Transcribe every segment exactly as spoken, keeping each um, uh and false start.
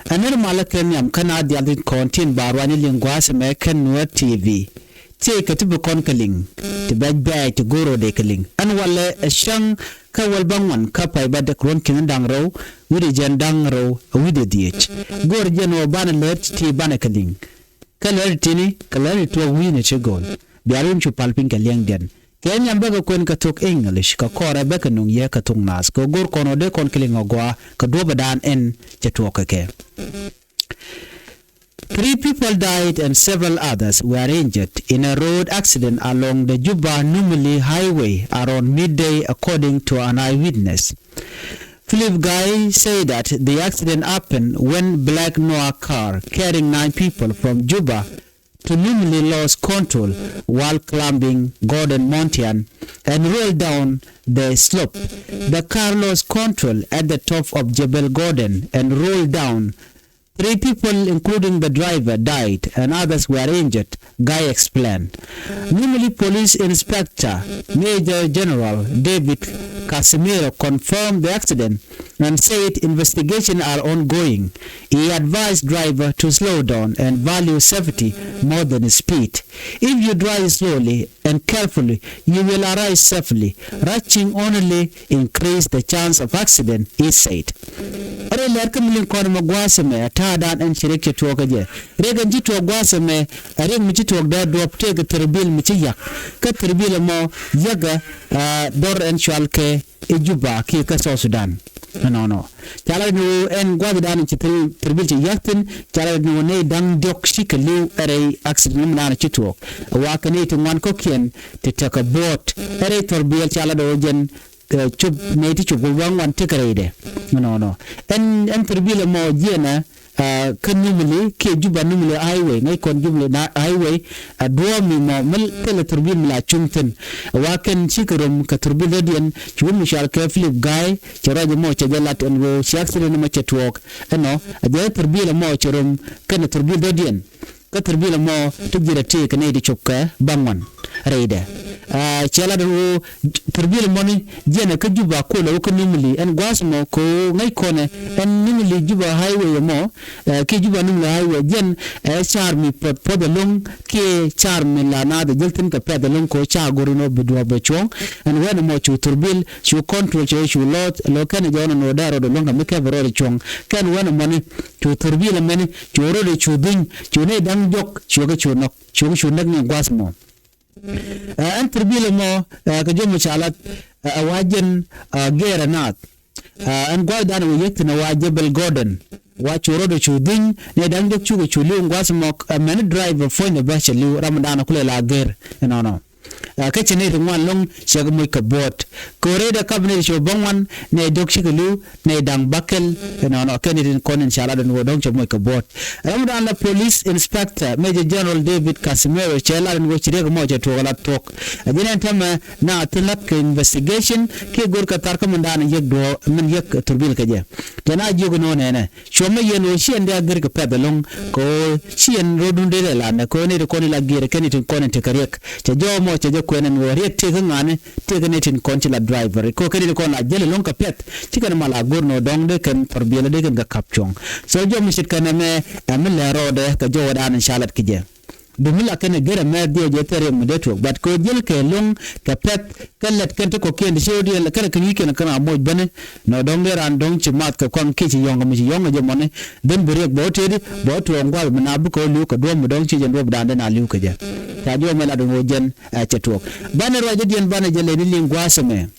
Ɛn nɛr malä kɛ nhiam kä na diaal tin kɔn tin ba ruany liŋ gua̱a̱th ɛmɛ kɛn Nuɛr T V. Thiec kɛ ti bi kɔn kɛ liŋ ti bɛc bɛɛc ti go̱o̱r rɔɔdɛ kɛ liŋ. Ɛn walɛ ɛ cäŋ kä wäl bäŋuan kä pay bädäk ruɔ̱n ki̱n da̱ŋ rɛw wi̱cdɛ jiɛn da̱ŋ rɛw wi̱cdɛ dhieec. Go̱o̱r jɛn ɣöö banɛ lät ti banɛ kɛ liŋ. Kä lät tini kɛ lät tuɔɔk wi̱i̱ni ti go̱o̱l. Bia rum cu pal piny kɛ liɛŋdiɛn. Kɛ nhiam bäkɛ kuɛn kɛ thok English kɛ kɔrɛ bäkɛ nuŋ yɛ kɛ thok naath kɛ go̱r kɔn ɔ dee kɔn kiliŋ ɔ gɔaa kɛ duɔ̱pädan ɛn cɛ tuɔɔk kɛ kɛ. Three people died and several others were injured in a road accident along the Juba Numili Highway around midday, according to an eyewitness. Philip Guy said that the accident happened when black Noah car carrying nine people from Juba to Numili lost control while climbing Gordon Mountain and rolled down the slope. The car lost control at the top of Jebel Gordon and rolled down. Three people, including the driver, died and others were injured, Guy explained. Numili Police Inspector Major General David Casimiro confirmed the accident and said investigations are ongoing. He advised driver to slow down and value safety more than speed. If you drive slowly and carefully, you will arrive safely. Rushing only increase the chance of accident, he said. Rɛy lɛr kä mi liŋ kɔn mɛ gua̱a̱th ɛmɛ ta̱a̱dan ɛn ci riɛk ci tuɔɔk kä jɛ. Riɛk ɛn ci tuɔɔk gua̱a̱th ɛmɛ ɛ riɛk mi ci tuɔɔk dee duɔ̱p tëëkɛ thirbil mi ci yak. Kä thirbil ɛmɔ yakɛ, ah, dɔr ɛn cual kɛ i̱ Juba kiɛ kä South Sudan. Ɛnɔnɔ. Ca la ni ɣöö ɛn gua̱a̱th dan ci thir-, thirbil ci yak thi̱n, ca la ni ɣöö nɛy da̱ŋ diɔ̱k cikɛ li̱w ɛ rɛy accident mi naan ci tuɔɔk. Wa kɛ nɛy ti ŋuan kɔ̱kiɛn ti tekɛ buɔ̱ɔ̱t ɛ rɛy thirbil ca la dee ɣöö jɛn, eh, cop nɛy ti cop kɛ bäŋuan tekɛ rɛydɛ. Ɛnɔnɔ. Ɛn, ɛn thirbil ɛmɔ jiɛnɛ, ah, kä Numili kiɛ Juba Numili Highway, ŋäc kɔn Juba na Highway, a duɔ̱ɔ̱p mi mɔ mi thilɛ thurbil mi la cuŋ thi̱n. Wa kɛn cikɛ rom kɛ thurbil dɔ̱diɛn, ci wut mi cual kɛ Philip Guy, cɛ ruac ɛmɔ cɛ jɛ lat ɛn ɣöö ci accident ɛmɔ cɛ tuɔɔk. Ɛnɔ, a jɛ thurbil ɛmɔ cɛ rom kɛnɛ thurbil dɔ̱diɛn. Kä thurbil ɛmɔ ti ji̱ rɛ tëëkɛ nɛy ti cop kɛ bäŋuan rɛydɛ. Ah, cɛ lat ɛn ɣöö thurbil ɛmɔni jiɛnɛ kä Juba kulɛ wä kä Numili ɛn gua̱a̱th ɛmɔ kɛ ɣöö ŋäc kɔnɛ ɛn Numili Juba Highway ɛmɔ, eh, kiɛ Juba Numili Highway jiɛn, eh, ca̱r mi puɔth puɔth ɛlɔ̱ŋ kiɛ ca̱r mi la naath ɛ jäl thi̱n kɛ pɛ̈th ɛlɔ̱ŋ kɛ ɣöö ca go̱r ɛn ɣöö bi duɔ̱ɔ̱p bɛ cuɔ̱ŋ. Ɛn wɛn ɛmɔ cu thurbil cu control cɛ cu lɔth lɔ kɛn jɔɔn ɛn ɣöö dee rɔɔdɛ luäŋ kɛ mi kɛpɛ rɔɔdɛ cuɔ̱ŋ. Kɛn wɛn ɛmɔni cu thurbil ɛmɛni cu rɔɔdɛ cu dhuny cu nɛy da̱ŋ jɔk cuɛ kɛ cu nɔk cuɛ kɛ cu näk ni gua̱a̱th ɛmɔ. Ɛ, ɛn thurbil ɛmɔ, ɛ, kɛ jɔmɔ ca lat, ɛ, ɛ wa jɛn, ɛ, gɛɛrɛ naath. Ɛ, ɛn gua̱a̱th dan wä yek thi̱n ɛ wa Jebel Gordon. Wa cu rɔɔdɛ cu dhuny, nɛy da̱ŋ diɔ̱k cukɛ cu li̱w ɛn gua̱a̱th ɛmɔ, ɛ, mɛni driver puɔ̱nydɛ bä cɛ li̱w ram dan kulɛ la gɛɛr. Ɛnɔnɔ. Ɛ, kä ci nɛy ti ŋuan ɛlɔ̱ŋ cɛ kɛ moc kɛ buɔ̱ɔ̱t. Kɛ ɣöö rɛydɛ kap nɛy ti cop bäŋuan, nɛy diɔ̱k cikɛ li̱w, nɛy da̱ŋ bäkɛl, ɛnɔnɔ kɛn nɛy tin kɔn in ca lat ɛn ɣöö dɔ̱ŋ cɛ moc kɛ buɔ̱ɔ̱t. Ram dan la Police Inspector Major General David Casimiro cɛ lat ɛn ɣöö ci riɛk ɛmɔ cɛ tuɔɔk ɛ lat thuɔ̱k. Ɛ jɛn ɛn täämɛ na thi̱n lat kɛ investigation kiɛ go̱r kɛ thar kä min dan yek duɔ̱ɔ̱r min yek thurbil kɛ jɛ. Tɛn a jiök ɛn ɣöö nɛnɛ cuɔmä yɛn ɣöö ci ɛn dee a gër kɛ pɛ̈th ɛlɔ̱ŋ kɛ ɣöö ci ɛn rɔ̱dun dee lɛ lat nɛ kɛ ɣöö nɛy ti kɔn in la gër kɛ nɛy tin kɔn in tekɛ riɛk. Cɛ jɔw ɛmɔ cɛ jɛ kuɛn ɛn ɣöö riɛk tëëk kä ŋa̱ni tëëk kä nɛy tin kɔn ci la driver kɛ ɣöö kɛ nɛy tin kɔn la jäl ɛlɔ̱ŋ kɛ pɛ̈th. Ci kɛn mal a go̱r nɔ dɔ̱ŋ dee kɛn thɔrbiɛl dee kɛn kɛ kap cuɔ̱ŋ. So jɔw mi ce̱tkɛ nɛmɛ ɛ mi lɛ rɔɔdɛ kɛ jɔw ɛ dan in ca lat ki jɛ. Dumi la kɛn ɛ gɛr ɛmɛ dhiɛ jɛ thɛr yɛ mi dee tuɔk. But kɛ ɣöö jäl kɛ ɛlɔ̱ŋ kɛ pɛ̈th kɛ lɛt kɛn ti kɔ̱kiɛn ti ci ɣöö diɛn kɛn ɛ kɛ ŋi̱i̱c kɛn kɛn a moc bäni. Nɔ dɔ̱ŋ dee raan dɔ̱ŋ ci math kɛ kuaŋ kiɛ ci yɔ̱ŋ kɛ mi ci yɔ̱ŋ kɛ jɛ mɔni. Dhän bi riɛk bɛ wä tëëdi bɛ wä tuɔɔk gua̱th mi na bikɛ wä li̱w kɛ duɔ̱ɔ̱p mi dɔ̱ŋ ci jɛn duɔ̱ɔ̱p dan dee na li̱w kɛ jɛ. Ca jɔw mɛ lat ɛn ɣöö jɛn ɛ cɛ tuɔɔk. Banɛ ruacdädiɛn banɛ jɛ lɛni liŋ gua̱a̱th ɛmɛ.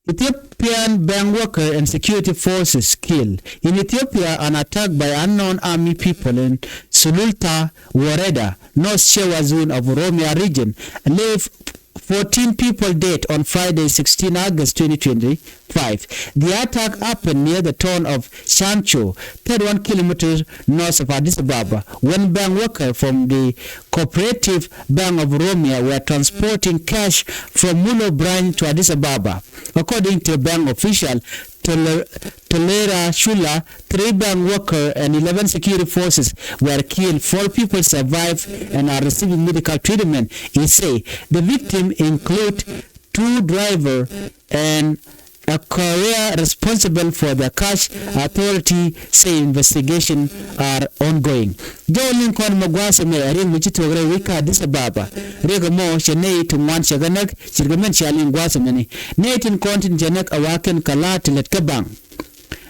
Ethiopian bank worker and security forces killed in Ethiopia, an attack by unknown army people in Sululta Woreda, North Shewa zone of Oromia region, left fourteen people dead on Friday, sixteen August twenty twenty-five. The attack happened near the town of Chancho, thirty-one kilometers north of Addis Ababa, when bank workers from the Cooperative Bank of Oromia were transporting cash from Mulo branch to Addis Ababa. According to bank official Tole-, Tolera Shula, three bank workers and eleven security forces were killed. Four people survived and are receiving medical treatment, he said. The victims include two drivers and A career responsible for the cash authority say investigation are ongoing. Jɔw liŋ kɔn mɛ gua̱a̱th ɛmɛ a riɛk mi ci tuɔk rɛy wec kä Addis Ababa. Riɛk ɛmɔ cɛ nɛy ti ŋuan cɛ kɛ näk cirkɛ mɛn cia liŋ gua̱a̱th ɛmɛni. Nɛy tin kɔn tin cɛ näk a wa̱a̱ kɛn kɛ la̱a̱t ti lät kä baŋ.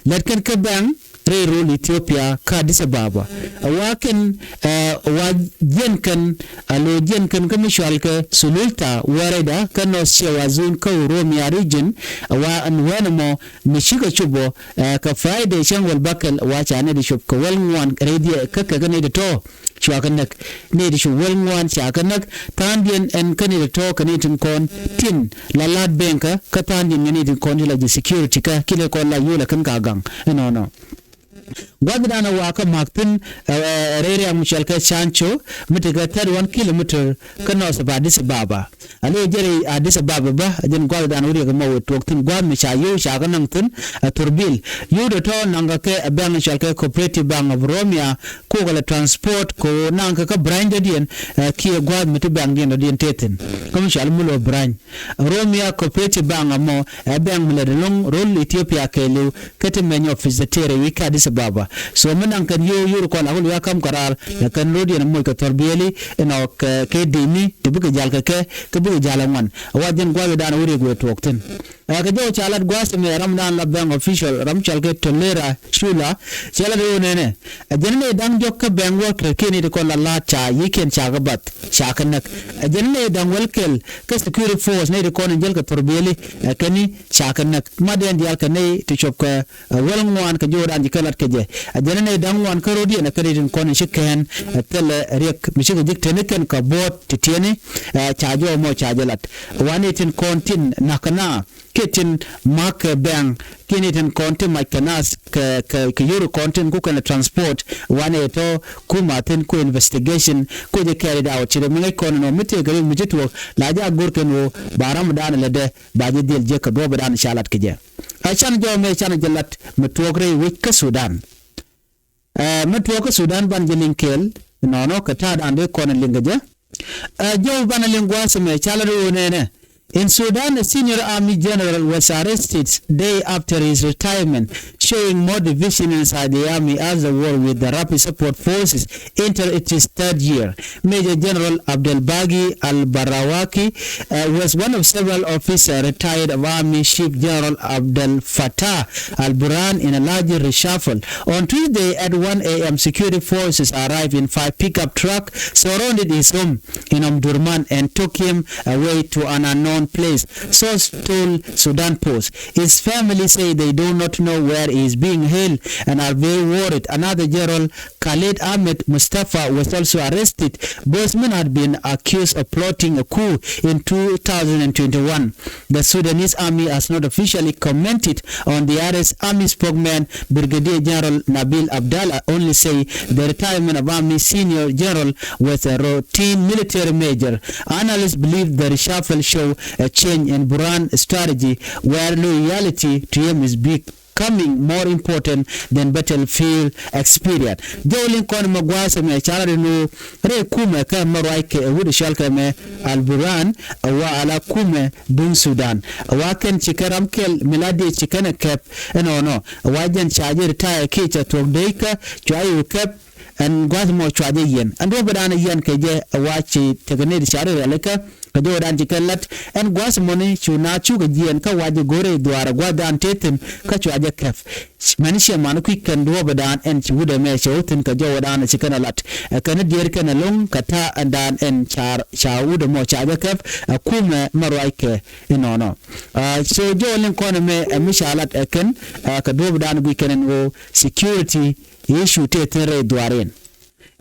Lät kɛn kä baŋ rɛy rol Ethiopia kä Addis Ababa. A wa̱a̱ kɛn, eh, a wa̱a̱ jiɛn kɛn, a lo̱ jiɛn kɛn kä mi cual kɛ Sululta wärɛda kä North Shire Zone kä Oromia region. A wa̱a̱ ɛn wänɛ mɔ mi cikɛ cop ɔ, eh, kɛ Friday cäŋ wäl bäkɛl a wa̱a̱ ca nɛy ti cop kɛ wäl ŋuan rɛy diɛ kä kɛ kä nɛy ti tɔ̱. Cua kɛ näk. Nɛy ti cu wäl ŋuan ca kɛ näk. Tha̱a̱ŋdiɛn ɛn kä nɛy ti tɔ̱ kɛ nɛy tin kɔn tin la la̱t bɛŋkä kä tha̱a̱ŋdiɛn kɛ nɛy tin kɔn tin la ji̱ security kä ki̱n kɛ kɔn la yol ɛ kɛn ka gaŋ. Ɛnɔnɔ. Gua̱thdan ɛ wakä ma̱k thi̱n, eh, rɛy riaŋ mi cɔal kɛ Chancho mi tekɛ thirty one kilometer kä north of Addis Ababa. A lo̱ jɛ rɛy Addis Ababa bä, a jɛn gua̱thdan wä riɛk mɔ wee tuɔɔk thi̱n gua̱th mi ca yio̱w ca kɛ naŋ thi̱n, a thurbil. Yio̱w dee tɔ̱ naŋ kɛ kɛ a bank cɔal kɛ Cooperative Bank of Oromia, kokɛ lɛ transport ko naŋ kɛ kä branch dɔ̱diɛn, eh, kiɛ gua̱th mi ti bank diɛn dɔ̱diɛn tëë thi̱n. Kä mi cɔal mi lo̱ branch. Oromia Cooperative Bank ɛmɔ ɛ bank mi lɛ dee lo̱ŋ rol Ethiopia kɛɛliw kä ti mɛny office tëë rɛy wec kä Addis Ababa. So mi naŋ kɛn yio̱w yio̱w kɔn a ku luɛ̈k ka̱m kɛ raar, ɛ kɛn rɔ̱diɛn moc kɛ thurbiɛli inɔ kɛ, kɛ dini ti bikɛ jal kɛ kɛ, kɛ bikɛ jal ɛ ŋuan. A wa jɛn gua̱thdan wä riɛk wee tuɔɔk thi̱n. Ɛ kɛ jɔw ca lat gua̱a̱th ɛmɛ ramdan la bank official ram cɔal kɛ Tolera Shula, cɛ lat ɣöö nɛnɛ. Ɛ jɛn nɛy da̱ŋ diɔ̱k kä bank worker kiɛ nɛy ti kɔn la la̱a̱t ca yiëëkiɛn ca kɛ bath ca kɛ näk. Ɛ jɛn nɛy da̱ŋ wäl kɛl kä security force nɛy ti kɔn in jäl kɛ thurbiɛli, ɛ kɛn ni ca kɛ näk. Matdiɛn diaal kɛ nɛy ti cop kɛ, ɛ, wäl ŋuan kɛ jɔwdan ci kɛ lat kɛ jɛ. Ɛ jɛn nɛy da̱ŋ ŋuan kä rɔ̱diɛn ɛ kɛn nɛy tin kɔn in ci kɛn, ɛ, thilɛ riɛk mi cikɛ ji̱k teni kɛn kɛ buɔ̱ɔ̱t ti tiɛni, ɛ, ca jɔw mɔ ca jɛ lat. Wa nɛy tin kɔn tin na̱k kɛ na kiɛ tin ma̱k kɛ bank kiɛ nɛy tin kɔn tin mac kɛ nath kɛ, kɛ, kɛ yio̱w kɔn tin ku kɛn transport. Wanɛ tɔ̱ kumɛ thi̱n ku investigation ku jɛ carried out ci rɛ mi ŋäc kɔn ɛnɔ mi tëëkɛ riɛk mi ci tuɔɔk la jɛ a go̱r kɛn ɣöö ba ramdan lɛ dɛ ba jɛ dhil jek kɛ duɔ̱ɔ̱pdan ca lat kɛ jɛ. A can jɔw mɛ can jɛ lat mi tuɔɔk rɛy wec kä Sudan. Ɛ, mi tuɔɔk kä Sudan ban jɛ liŋ kɛɛl nɔnɔ kɛ ta̱a̱dan dee kɔn liŋ kɛ jɛ. Ɛ, jɔw ban liŋ gua̱a̱th ɛmɛ ca lat ɣöö nɛnɛ. In Sudan, a senior army general was arrested day after his retirement, showing more division inside the army as the war with the Rapid Support Forces entered its third year. Major General Abdel Bagi al Barawaki, uh, was one of several officers retired of Army Chief General Abdel Fattah al Burhan in a large reshuffle. On Tuesday at one a.m., security forces arrived in five pickup trucks, surrounded his home in Omdurman and took him away to an unknown place, source told Sudan Post. His family say they do not know where he is being held and are very worried. Another general, Khalid Ahmed Mustafa, was also arrested. Both men had been accused of plotting a coup in two thousand and twenty-one. The Sudanese army has not officially commented on the arrest. Army spokesman Brigadier General Nabil Abdallah only say the retirement of army senior general was a routine military measure. Analysts believe the reshuffle show a change in Burhan strategy, where loyalty to him is becoming more important than battlefield experience. Jɔw liŋ kɔn mɛ gua̱a̱th ɛmɛ ca lat ɛn ɣöö rɛy kumɛ kä mɛ ruac kɛ ɛ wut ɛ cɔal kɛ mɛ Al Burhan, ɛ wa ala kumɛ duŋ Sudan. Ɛ wa kɛn ci kɛ ram kɛl mi la dee ci kɛn ɛ kɛp ɛnɔnɔ. Ɛ wa jɛn ca jɛ retire kiɛ ca thuɔ̱k dee kä cua yɛ kɛp. Ɛn gua̱th mɔ cua jɛ yɛn. Ɛn duɔ̱ɔ̱pdan yɛn kɛ jɛ ɛ wa ci tekɛ nɛy ti ca rɛl rialikä. Kɛ jɔwdan ci kɛ lat ɛn gua̱th mɔni cu na cukɛ jiɛɛn kä wa jɛ go̱rɛ dhuaar ɛ gua̱thdan tëë thi̱n kä cua jɛ kɛp. Mɛn ciɛ man kui̱ kɛn duɔ̱ɔ̱pdan ɛn ci wut ɛmɛ cɛ wä thi̱n kɛ jɔwdan ci kɛn ɛ lat. Ɛ kɛn diɛɛr kɛn ɛlɔ̱ŋ kɛ ta̱a̱ ɛndan ɛn ca, ca wut ɛmɔ ca jɛ kɛp ɛ kumɛ mɛ ruac kɛ inɔnɔ. Ah, so jɔw liŋ kɔn ɛmɛ ɛ mi ca lat ɛ kɛn, ah, kɛ duɔ̱ɔ̱pdan gui̱ kɛn ɛn ɣöö security issue tëë thi̱n rɛy dhuaar in.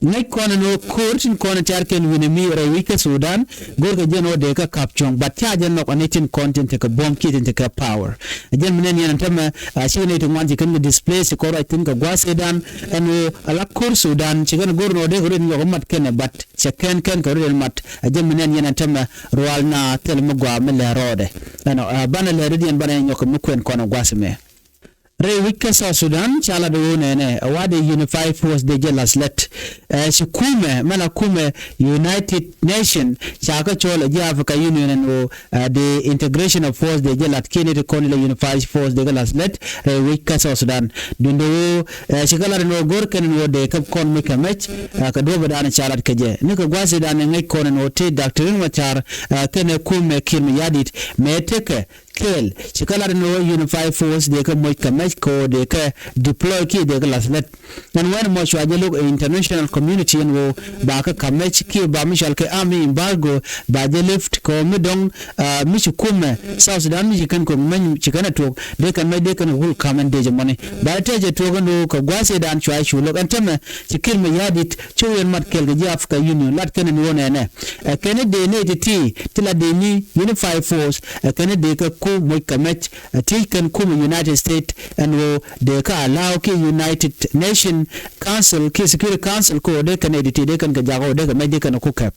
Ŋäc kɔn ɛn ɣöö ko̱r tin kɔn ɛ tiaar kɛn wi̱nɛ mi rɛy wi̱c kä Sudan, go̱rkɛ jɛn ɣöö dee kä ka̱p cuɔ̱ŋ, but ca jɛ nhɔk ɛn tin kɔn tin tekɛ buɔ̱m kiɛ tin tekɛ power. Ɛ jɛn mi nɛn yɛn ɛn tämɛ, ah, cikɛ nɛy ti ŋuan ci kɛn kɛ displace kɔn ruac thi̱n kɛ gua̱a̱th Sudan, ɛn ɣöö ala ko̱r Sudan ci kɛn go̱r ɛn ɣöö dee kɛ run nyɔk ɛ mat kɛnɛ, but cɛ kɛn kɛn kɛ run mat. Ɛ jɛn mi nɛn yɛn ɛn tämɛ rual na thil mi gɔaa mi lɛ rɔɔdɛ. Ɛnɔ, ah, banɛ lɛ run yɛn banɛ nyɔk mi kuɛn kɔn ɛ gua̱a̱th mɛ. Rɛy wi̱c kä South Sudan ca lat ɣöö nɛnɛ ɛ wa dee unified force dee jɛ la̱th lät. Ɛ, ci kumɛ mɛn a kumɛ United Nation ca kä cɔl ɛ ji̱ Africa Union ɛn ɣöö, ɛ, the integration of force dee jɛ lat kiɛ ni ti kɔn ilɛ unified force dee kɛ lath lät rɛy wec kä South Sudan. Duundɛ ɣöö, ɛ, ci kɛ lat ɛn ɣöö go̱r kɛn ɛn ɣöö dee kɛ kɔn moc kɛ mɛc, ɛ, kɛ duɔ̱pɛ daanɛ ca lat kɛ jɛ. Ni kɛ gua̱a̱th daanɛ ŋäc kɔn ɛn ɣöö ti Doctor Riek Machar, ɛ, kɛnɛ kumɛ Kiir Mayardit mɛ tekɛ kɛɛl. Ci kɛ lat ni ɣöö unified force dee kɛ moc kɛ mɛc kɛ ɣöö dee kɛ deploy kiɛ dee kɛ lath lät. Ɛn wɛn mɔ cua jɛ lo̱k ɛ international community ɛn ɣöö ba kɛ ka̱m mɛc kiɛ ba mi cɔal kɛ army embargo ba jɛ lift kɛ ɣöö mi dɔ̱ŋ, ah, mi ci kumɛ South Sudan mi ci kɛn kɛ mɛc ci kɛn ɛ tuɔk dee kɛn mɛc dee kɛn kɛ wul ka̱m ɛn dee jɛ mɔni. Ba jɛ tɛc ɛ tuɔk ɛn ɣöö kɛ gua̱a̱th ëëdan cua jɛ cu lo̱k ɛn täämɛ ci Kiir Mayardit ci wëë mat kɛɛl kɛ ji̱ Africa Union lat kɛn ɛn ɣöö nɛnɛ. Ɛ kɛn ɛ dee nɛy ti ti ti la dee ni unified force ɛ kɛn ɛ dee kɛ ku moc kɛ mɛc. Ɛ ti kɛn kumɛ United States ɛn ɣöö dee kä allow kiɛ United Nation Council kiɛ Security Council kɛ ɣöö dee kɛn ɛ dee ti dee kɛn kɛ jak ɣöö dee kɛ mɛc dee kɛn ɛ ku kɛp.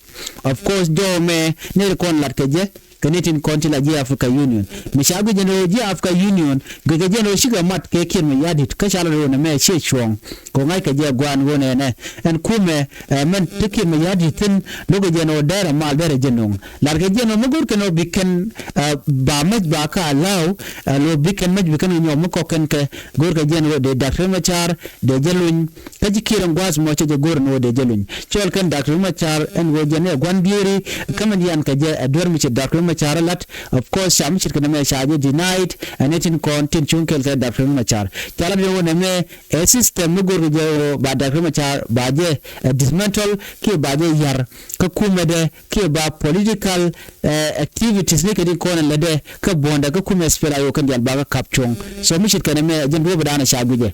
Of course jɔw mɛ nɛy ti kɔn lat kɛ jɛ kɛ nɛy tin kɔn ti la ji̱ Africa Union. Mi ca guic ɛn ɣöö ji̱ Africa Union guic kɛ jɛ ɛn ɣöö cikɛ mat kɛ Kiir Mayardit kä ca lat ɣöö nɛ mɛ ciɛ cuɔ̱ɔ̱ŋ. Kɛ ɣöö ŋa̱ckɛ jɛ gua̱a̱n ɣöö nɛnɛ ɛn kumɛ, ɛ, mɛn ti Kiir Mayardit thi̱n lo̱kɛ jɛ ɛn ɣöö dɛrɛ mal dɛrɛ jɛ no̱o̱ŋ. Lat kɛ jɛ ɛn ɣöö mi go̱rkɛ ɛn ɣöö bi kɛn, ɛ, ba mɛc ba kä allow, ɛ, lo̱ bi kɛn mɛc bi kɛn kɛ nyɔk mi kɔk kɛn kɛ go̱rkɛ jɛ ɛn ɣöö dee Doctor Machar dee jɛ luny. Kä ji̱ Kiir ɛn gua̱a̱th mɔ cɛ jɛ go̱r ɛn ɣöö dee jɛ luny. Cɔl kɛn Doctor Machar ɛn ɣöö jɛ nɛ gua̱n bieri kä min yan kɛ jɛ ɛ duer mi ci Doctor Machar ɛ lat. Of course ca mi ce̱tkɛ nɛ mɛ ca jɛ denied ɛ nɛy tin kɔn tin cuŋ kɛɛl kɛ Doctor Machar. Ca lat ɛn ɣöö nɛ mɛ ɛ system mi go̱rkɛ jɛ ɣöö ba Doctor Machar ba jɛ, ɛ, dismantle kiɛ ba jɛ ya̱r kä kumɛdɛ kiɛ ba political, ɛ, activities ni kɛ tin kɔn ɛ lätdɛ kä buɔ̱ndɛ kä kumɛ SPLA-IO kɛn diaal ba kä kap cuɔ̱ŋ. So mi ce̱tkɛ nɛ mɛ jɛn duɔ̱ɔ̱p ɛ da̱a̱n ɛ ca guic ɛ.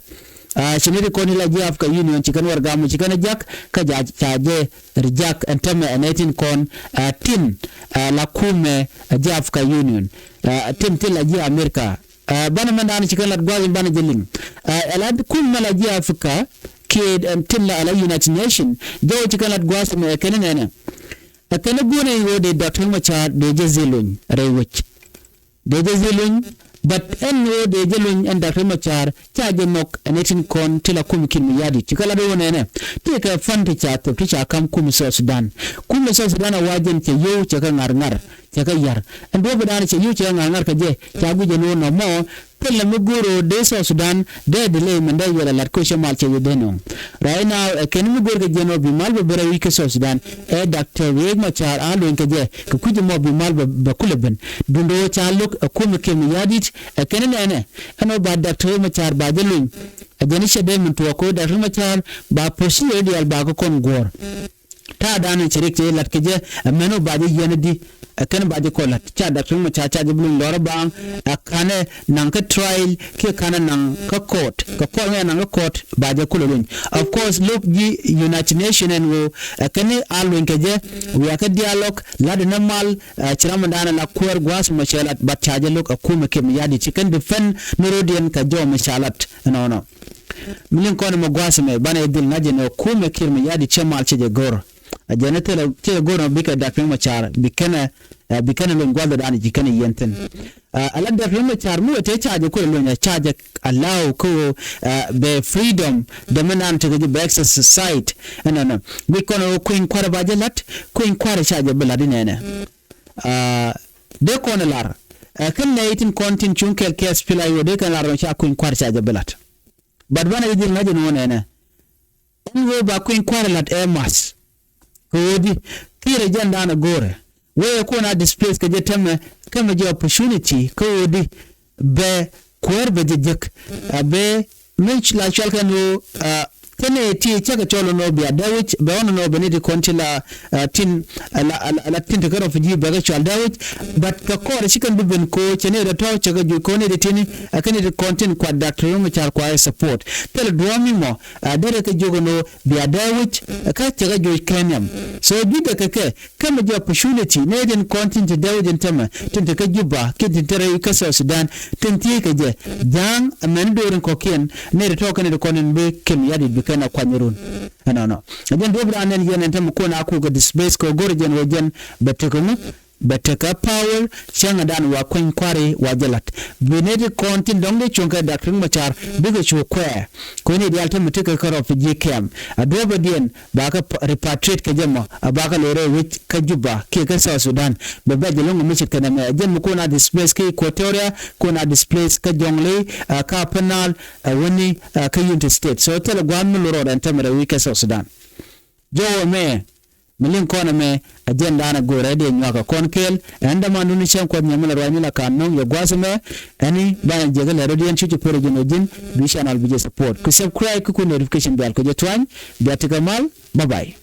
Ɛ, ci nɛy ti kɔn ti la ji̱ Africa Union ci kɛn wär gam ci kɛn ɛ jak kä ca jɛ reject ɛn täämɛ ɛ nɛy tin kɔn, ɛ, tin, ɛ, la kumɛ, ɛ, ji̱ Africa Union, ɛ, tin ti la ji̱ America. Ɛ, banɛ mɛn da̱a̱n ci kɛn lat gua̱a̱th in banɛ jɛ liŋ. Ɛ, ɛ la kumɛ la ji̱ Africa kiɛ, ɛ, tin la, la United Nation jɔw ci kɛn lat gua̱a̱th mɛ ɛ kɛn nɛnɛ. Ɛ kɛn guɔ̱n in ɣöö dee Doctor Machar dee jɛ dhil luny rɛy wec. Dee jɛ dhil luny, but ɛn ɣöö dee jɛ luny ɛn Doctor Machar ca jɛ nhɔk ɛ nɛy tin kɔn ti la kumɛ Kiir Mayardit. Ci kɛ lat ɣöö nɛnɛ tëëkɛ fund ti ca thöp ti ca ka̱m kumɛ South Sudan. Kumɛ South Sudan a wa jɛn cɛ yio̱w cɛ kɛ ŋa̱r ŋa̱r cɛ kɛ ya̱r. Ɛn duɔ̱ɔ̱p ëëdan cɛ yio̱w cɛ kɛ ŋa̱r ŋa̱r kɛ jɛ ca guic ɛn ɣöö nɔmɔ thilɛ mi go̱o̱r ɣöö dee South Sudan dee delay mɛn dee wiɛl a lat kä cɛ mal cɛ wi̱i̱ dee nööŋ. Right now ɛ kɛn mi go̱o̱r kɛ jɛn ɣöö bi mal bɛ bɛ rɛy wi̱c kä South Sudan ɛ Doctor Riek Machar a luny kɛ jɛ kɛ kui̱c mɔ bi mal bɛ, bɛ kulɛ ben. Duundɛ ɣöö ca lo̱k ɛ kumɛ Kiir Mayardit ɛ kɛn nɛnɛ ɛn ɣöö ba Doctor Riek Machar ba jɛ luny. Ɛ jɛn i̱ cɛ dee min tuɔɔk kɛ ɣöö Doctor Riek Machar ba procedure diaal ba kɛ kɔn guɔ̱ɔ̱r. Ta̱a̱ da̱a̱n in cɛ riɛk cɛ lat kɛ jɛ ɛ mɛn ɣöö ba jɛ yiɛn di ɛ kɛn ba jɛ kɔ lat ca Doctor Riek Machar ca jɛ bi luny lɔrä baaŋ ɛ ka̱nɛ naŋ kä trial kiɛ ka̱nɛ naŋ kä court kɛ court ŋɛ naŋ kä court ba jɛ kulɛ luny. Of course lo̱k ji̱ United Nation ɛn ɣöö ɛ kɛn a luny kɛ jɛ wiakä dialogue lat in ɛ mal, ɛ, ci ram in da̱a̱n ɛ la kuäär gua̱a̱th mɔ cɛ lat but ca jɛ lo̱k ɛ kumɛ Kiir Mayardit ci kɛn defend ni ro̱diɛn kɛ jɔw mi ca lat ɛnɔnɔ. Mi liŋ kɔn ɛmɛ gua̱a̱th ɛmɛ banɛ jɛ dhil ŋa̱c ɛn ɣöö kumɛ Kiir Mayardit cɛ mal cɛ jɛ go̱r. Ɛ jɛn ɛ thilɛ cɛ jɛ go̱r ɛmɛ bikɛ Doctor Riek Machar bi kɛn ɛ, ɛ, bi kɛn ɛ luny gua̱a̱th ɛ da̱a̱n ji̱ kɛn ɛ yiɛn thi̱n. Ɛ, ɛ la Doctor Riek Machar mi wä tëë ca jɛ kulɛ luny ɛ ca jɛ allow kä ɣöö, ɛ, bɛ freedom dämɛ naan tekɛ ji̱ bɛ exercise ɛnɔnɔ. Guic kɔn ɛ ɣöö kueny kua̱rɛ ba jɛ la̱t kueny kua̱rɛ ca jɛ bi la̱t inɛnɛ. Ɛ, dee kɔn ɛ lar ɛ kɛn nɛy tin kɔn tin cuŋ kɛɛl kɛ SPLA-IO dee kɛn lar ɛmɛ ca kueny kua̱rɛ ca jɛ bi la̱t. But banɛ jɛ dhil ŋa̱c ɛn ɣöö nɛnɛ ɛn ɣöö ba kueny kua̱rɛ la̱t ɛ math. Kɛ ɣöö di Kiir ɛ jɛn da̱a̱n ɛ go̱o̱rɛ wee ɛ kuɔn a displace kɛ jɛ täämɛ kɛ mɛ jɛ opportunity kɛ ɣöö di bɛ kuäär bɛ jɛ jek. Ɛ bɛ mi la cual kɛn ɣöö, ɛ, kɛn ɛ ti cäkɛ cɔl ɛn ɣöö bia dee wi̱c bɛ ɣɔn ɛn ɣöö bɛ ni ti kɔn ti la, ɛ, tin, ɛ, la, la, la tin ti kä refugee bɛ kɛ cual dee wi̱c. But kɛ kɔɔr ci kɛn bi ben ko̱o̱c cɛ ni rɛ tɔ̱ cɛ kɛ juc ko̱o̱n ni ti tini ɛ kɛn ni ti kɔn tin kuat Doctor Riek Machar kua ɛ support. Thilɛ duɔ̱ɔ̱m mi mɔ, ɛ, derɛ kɛ jiök ɛn ɣöö bia dee wi̱c ɛ kä cɛ kɛ juc kɛ nhiam. So jucdɛ kɛ kɛ Kä mi jɛ opportunity nɛy tin kɔn tin te dee wi̱c in tämɛ tin te kä Juba kiɛ tin te rɛy kä South Sudan tin thiec kɛ jɛ. Ja̱a̱ŋ amäni do̱r in kɔ̱kiɛn nɛy ti tɔ̱ kɛn ti kɔn in bi Kiir Mayardit bi kɛn a kuany run. Ɛnɔnɔ ɛ jɛn duɔ̱p raan nɛn yɛn ɛn tämɛ kuɔn a kukɛ displace kɛ go̱r jɛn wä jɛn bɛ tekɛ ŋu. bɛ tekɛ power, cäŋɛ dan wa kueny kua̱ri wa jɛ la̱t. Bi nɛy ti kɔn tin dɔ̱ŋ dee cuɔ̱ŋ kɛ Doctor Riek Machar bikɛ cu kuɛɛ. Kueni diaal tämɛ tekɛ kä refugee camp. A duɔ̱ɔ̱pä diɛn ba kä repatriate kɛ jɛ mɔ, a ba kä lorɛ wec kä Juba kiɛ kä South Sudan. Bɛ bɛ jɛ lo̱ŋ mi ce̱tkɛ nɛmɛ. A jɛn mi kun a displace kä Equatoria, kun a displace kä Jonglei, a kä Upper Nile, a wäni, a kä Unity State. So thilɛ gua̱a̱th mi lorɛ ɛn tämɛ rɛ wec kä South Sudan. Jɔwä mɛ, mi liŋ kɔn ɛmɛ, a jɛn da̱a̱n a go̱o̱rɛ dee nyuakä kɔn kɛɛl. Ɛn dämandun ni cäŋ kuɔth nyɛmɛ la ruacni la ka̱n nöŋ yɛ gua̱a̱th ɛmɛ. Ɛni banɛ jek ilɛ rɔ̱diɛn cuc i̱ pär jɛn ɔ ji̱n, bi channel bi jɛ support. Ku subscribe ki ku notification bell kɛ jɛ tuany. Bia tekɛ mal. Bye bye.